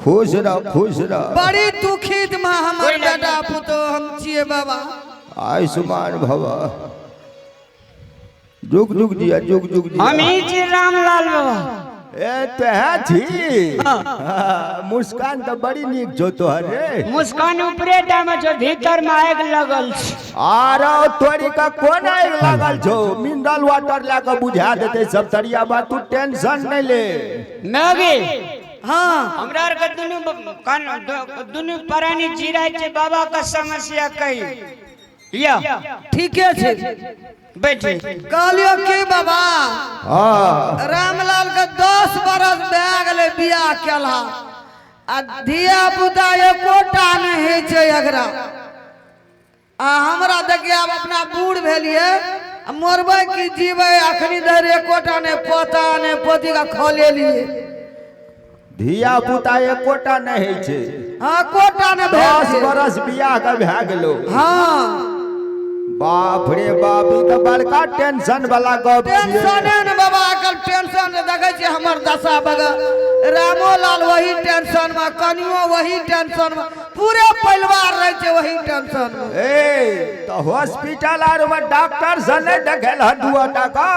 खुश रह, खुश रह। बड़ी दुखित में हमर बेटा पुतोह हम छियै बाबा। आयुष्मान भव, जुग जुग जिया, जुग जुग जिया। हम ही छी रामलाल बाबा। ए तेहे छी। हाँ, मुस्कान तऽ बड़ी नीक छौ तोहर रे। मुस्कान ऊपरे टा में छौ, भीतर में आगि लगल छै। आरो तोरी का कोन आगि लागल छौ? मिनरल वाटर लए कऽ बुझा देतै सब तरिया बात, तू टेंशन नहि ले। मैगी। हाँ। हमरा आर के दुनू कान दुनू प्राणी चिराय छै बाबा का समस्या कही। या। ठीके छै। बैठी। कहलियो की बाबा? हाँ। रामलाल के 10 बरस भए गेलै बियाह केला, आ धिया पुता एकोटा नहि होइ छै एकरा। आ हमरा देखिए आब अपना बूढ़ भेलिए, आ मरबै कि जीबै अखनी धरि एकोटा नहि पोता नहि पोती का खलेलिए। धिया पुता एकोटा नहि होइ छै। हाँ, एकोटा नहि भेल 10 छै। बरस बियाह के भए गेलो। हाँ। बाप रे बाप, ई तऽ बड़का टेंशन वाला गप छियै। टेंशने ने बाबा, आजकल टेंशन ने देखै छियै हमर दशा बगल। रामो लाल वही टेंशन में, कनियो वही टेंशन में, पूरे परिवार रहै छै वही टेंशन में। ए तऽ हॉस्पिटल आर में डॉक्टर से नहि देखेल हँ 2 टाका?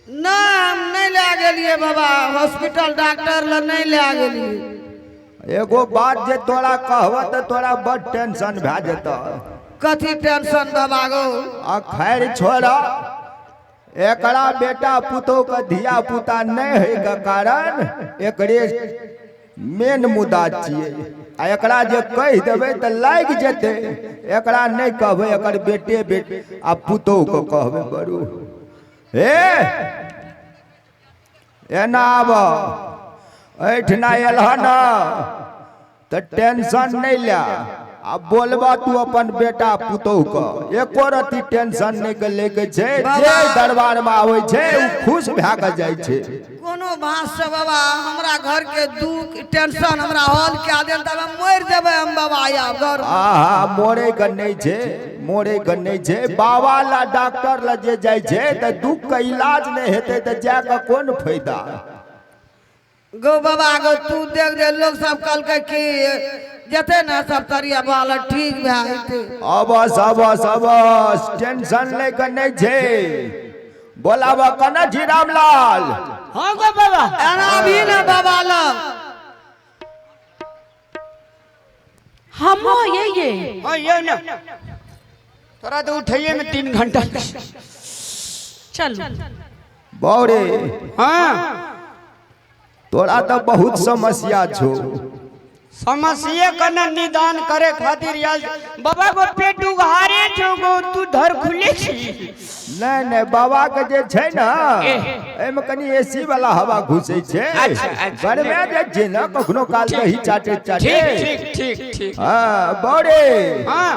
नहि, हम नहि लए गेलियै बाबा, हॉस्पिटल डॉक्टर लग नहि लए गेलियै। एगो बात जे तोरा कहबह तऽ तोरा बड टेंशन भए जेतऽ। कथी टेंशन बाबा गो? आ खैर छोड़, एकरा बेटा पुतोह के धिया पुता नहि होय के कारण एकरे मेन मुद्दा छियै। आ एकरा जे कहि देबै तऽ लागि जेतै, एकरा नहि कहबै, एकर बेटे बेटी आ पुतोह के कहबै। बरू हे एना आब एहिठिना एलह न तऽ टेंशन नहि ले, आ बोलबा तू अपन बेटा पुतोह के एको रत्ती टेंशन नहि के लैके छै। जे दरबार में आबै छै ओ खुश भए कऽ जाइ छै। कोनो बात से बाबा हमरा घर के दुख टेंशन हमरा हल कए देन तब हम मरि जेबै हम बाबा आब घर। आहा, मरे के नहि छै, मरे के नहि छै। बाबा ला डॉक्टर ला जे जाइ छै तऽ दुख के इलाज नहि हेतै तऽ जा कऽ कोन फायदा? गो बाबा गो, तू देख जे लोग सब कहलकै कि जेतै ने सब तरिया बाल ठीक भए जेतै। अबस अबस अबस, टेंशन लै के नहि छै। बोलाब कना छी रामलाल? हाँ गो बाबा। एना भी ने बाबा लग। हमो ये ये। हाँ ये ना, तोरा तो उठैये में 3 घंटा। चल बौरे। हाँ। तोरा तो बहुत समस्या छौ। समस्या कना निदान करे खातिर आयल बाबा गो, पेट उघारे छौ गो, तू धर खुले छी। नहीं नहीं, बाबा के जे छै ने एहिमे कनी एसी वाला हवा घुसै छै। अच्छा, अच्छा। गरमे जे छै ने कखनो काल दही चाटे चाटे। ठीक ठीक ठीक ठीक। हाँ बौरे। हाँ।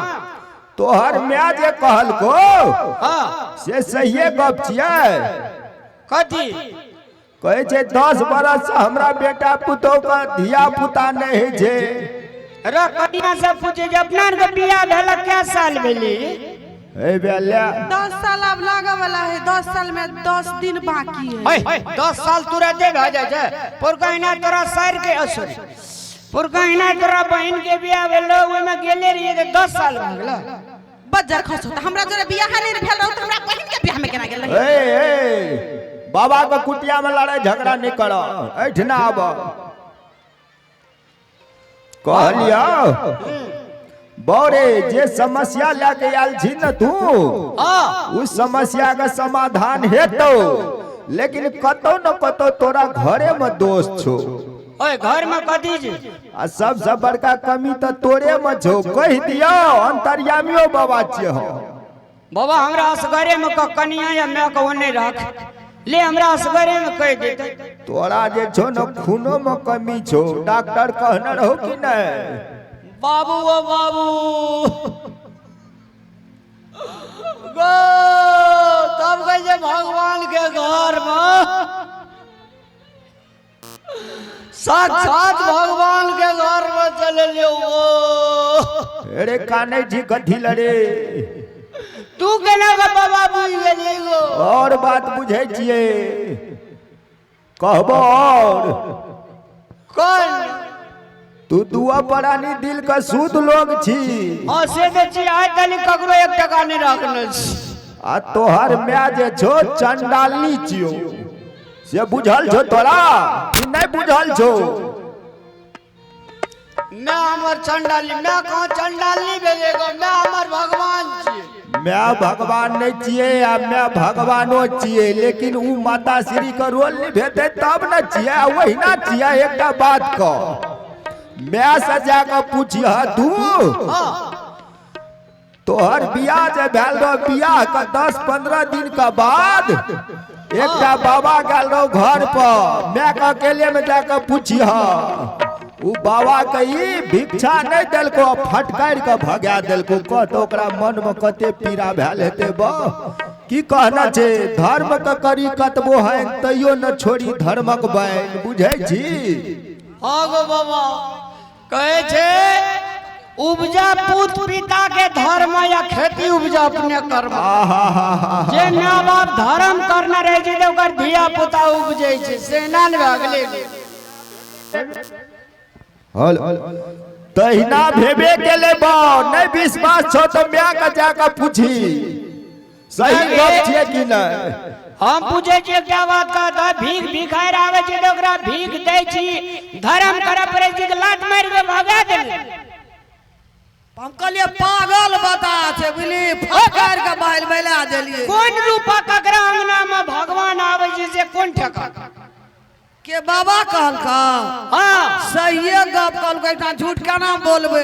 तोहर माय जे कहलको हाँ। से सहिए गप छियै। कथी कहै छै 10 बरस से हमरा बेटा पुतोह के धिया पुता नहि होइ छै। र कनिया से पूछे जे अपना आर के बियाह भेल कै साल भेली? हे बेले 10 साल अब लागऽ वाला है, 10 साल में 10 दिन बाकी है। हे, 10 साल तुरंते भए जाइ छै। पुरका हिना तोरा सार के असर, पुरका हिना तोरा बहिन के बियाह भेल ओहिमे गेले रहियै तऽ 10 साल भए गेल। बज्जर खसो तऽ हमरा जोरे बियाह नहि भेल रहौ तऽ हमरा बहिन के बियाह में केना गेल रही? ए ए, बाबा के कुटिया में लड़ाई झगड़ा नहीं कर, एठना आब। कहलियो बौरे, जे समस्या लए के आयल छी ने तू, हाँ। उस समस्या के समाधान हेतौ, लेकिन कतौ न कतौ तोरा घरे में दोष छौ। ओए घर में कथी छै? आ सबसे बड़का कमी तऽ तोरे में छौ। कहि दियौ अंतर्यामियो बाबा छियै हम। बाबा हमरा असगरे में कनिया या my के ओने रख ले, हमरा असगरे में कहि देते। तोरा जे छौ ने खूनो में कमी छौ, डॉक्टर कहने रहो कि नहीं? बाबू ओ बाबू गो, तब कहै छै भगवान के घर में साक्षात भगवान के घर में चले लियो। अरे काने छी कथी लड़े? तू केना के बाबा बुझ गेलियै गो? और बात बुझै छियै, कहबो और कोन? तू दुआ परानी दिल के शुद्ध लोग छी। हाँ से तऽ छी, आइ तक ककरो 1 टका नहि रखने छी। आ तोहर माय जे छो चंडालनी छियो, से बुझल छो तोरा कि नहि बुझल छो? मैं हमर चंडाली, मैं कहाँ चंडाली भेले गो, मैं हमर भगवान छियै। मैं भगवान नहीं छियै आ मैं भगवानो छियै, लेकिन उ माता श्री के रोल निभेतै तब न छियै, आ वहिना छियै। एकटा बात कह, मैं से जाके पूछिह तू, तोहर बियाह जे भेल रहो, बियाह के 10-15 दिन के बाद एकटा बाबा गेल रहो घर पर, मैं के अकेले में जाके पूछिह, उ बाबा के ई भिक्षा नहीं देलको, फटकारि के भगा देलको। कह तो ओकरा मन में कते पीड़ा भेल हेतै बा। की कहना छै, धर्म के करी कतबो है तैयो न छोड़ी धर्मक बैन, बुझै छी? हाँ गो बाबा, कहै छै उपजा पुत पिता के धर्म या खेती उपजा अपने कर्म। जे माय बाप धर्म करने रहे छै तऽ ओकर धिया पुता उपजै छै, से ना ने भए गेलै। हल तहिना भेबे केलै बा, नहीं विश्वास छौ तऽ माय के जाके पूछी, सही गप छियै कि नहि? हम पूछै छियै क्या बात कहता, भीख भिखारि आबै छै तऽ ओकरा भीख दै छी, धर्म करऽ पड़ै छै तऽ लात मारि कऽ भगा देली। हम कहलियै पागल बता छै, बुझली, फटकार के बाल बैला देलियै। कोन रूपा ककरा अंगना में भगवान आबै छै से कोन ठेका के बाबा कहलका? हाँ सहिए गप कहलकै, एकटा झूठ केना बोलबै?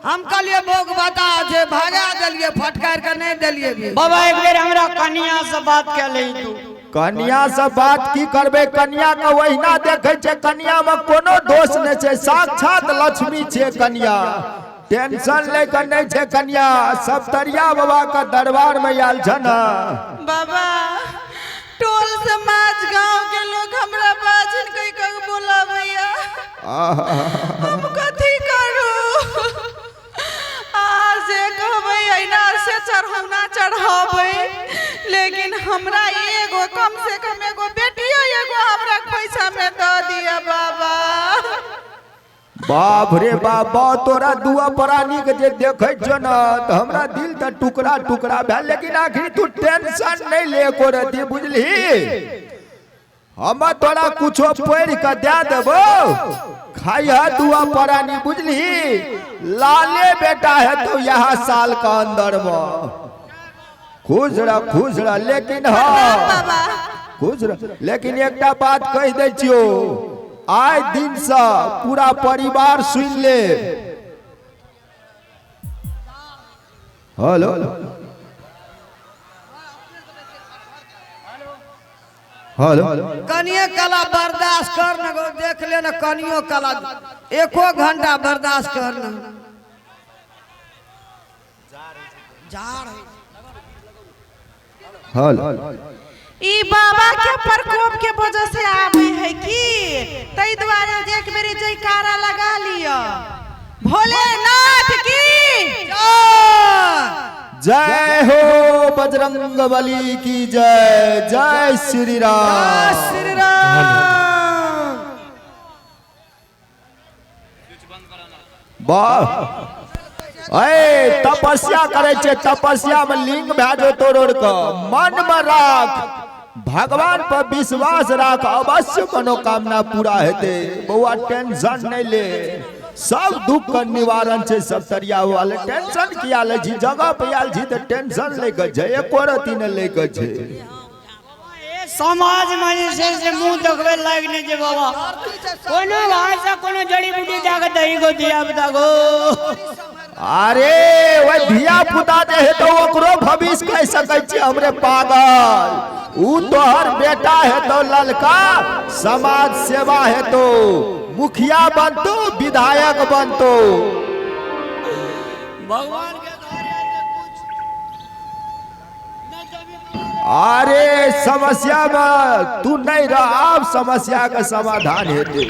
हम कहलियै भोग बता छै, भगा देलियै, फटकार के नहि देलियै भी। बाबा एक बेर हमरा कनिया से बात कऽ लही तू। कनिया से बात की करबै, कनिया के वहिना देखै छै, कनिया में कोनो दोष नहि छै, साक्षात लक्ष्मी छै कनिया, टेंशन ले के नहीं छै कनिया। सप्तरिया बाबा के दरबार में आयल छ न। बाबा टोल समाज गांव के लोग हमरा बाजिन कह कह बोलाबैया, हम कथी करू? आ जे कहबै ऐना से चढ़ौना चढ़ाबै, लेकिन हमरा एगो कम से कम एगो बेटियो एगो हमरा पैसा में दऽ दिया बाबा। बाप रे बाबा, तोरा दुआ प्राणी के जे देखै छौ न तऽ हमरा दिल तऽ टुकड़ा टुकड़ा भेल, लेकिन आखिर तू टेंशन नहीं ले एको रति, बुझली? हम तोरा कुछो पढ़ि के दे देबो, खाइह दुआ प्राणी, बुझली? लाले बेटा है तो यहाँ साल का अंदर में खुश रह, खुश रह, लेकिन हाँ खुश रह, लेकिन एकटा बात कहि दै छियौ, आइ दिन से पूरा परिवार सुन ले। हेलो हेलो, कनिए कला बर्दाश्त कर न गो, देख ले न, कनियो कला एको घंटा बर्दाश्त कर न। हेलो, ई बाबा के प्रकोप के वजह से आवे है की, तै दुआरे जे एक बेरी जयकारा लगा लियो, भोलेनाथ की जय हो, बजरंग बली की जय, जय श्री राम, श्री राम। वाह, तपस्या करे छे, तपस्या में लिंग भए जेतौ रोड के, मन में राख, भगवान पर विश्वास राख, अवश्य मनोकामना पूरा हेतै। बौआ टेंशन नहीं ले, सब दुख के निवारण छै सप्तरिया वाले, टेंशन किया लै छी? जगह पे आयल छी तऽ टेंशन लै के छै, एको रति नहि लै के छै। समाज में जे छै से मुँह देखबै लायक नहि छै बाबा, कोनो भाषा कोनो जड़ी बूटी जाके दही गो धिया पुता गो। अरे वही धिया पुता जे हेतौ ओकरो भविष्य कहि सकै छी हमरे पागल, उ तोहर बेटा हेतौ ललका, समाज सेवा हेतौ, मुखिया बनतो, विधायक बनतो। भगवान के घर कुछ। अरे समस्या में तू नहीं रह, आब समस्या के समाधान हेतै।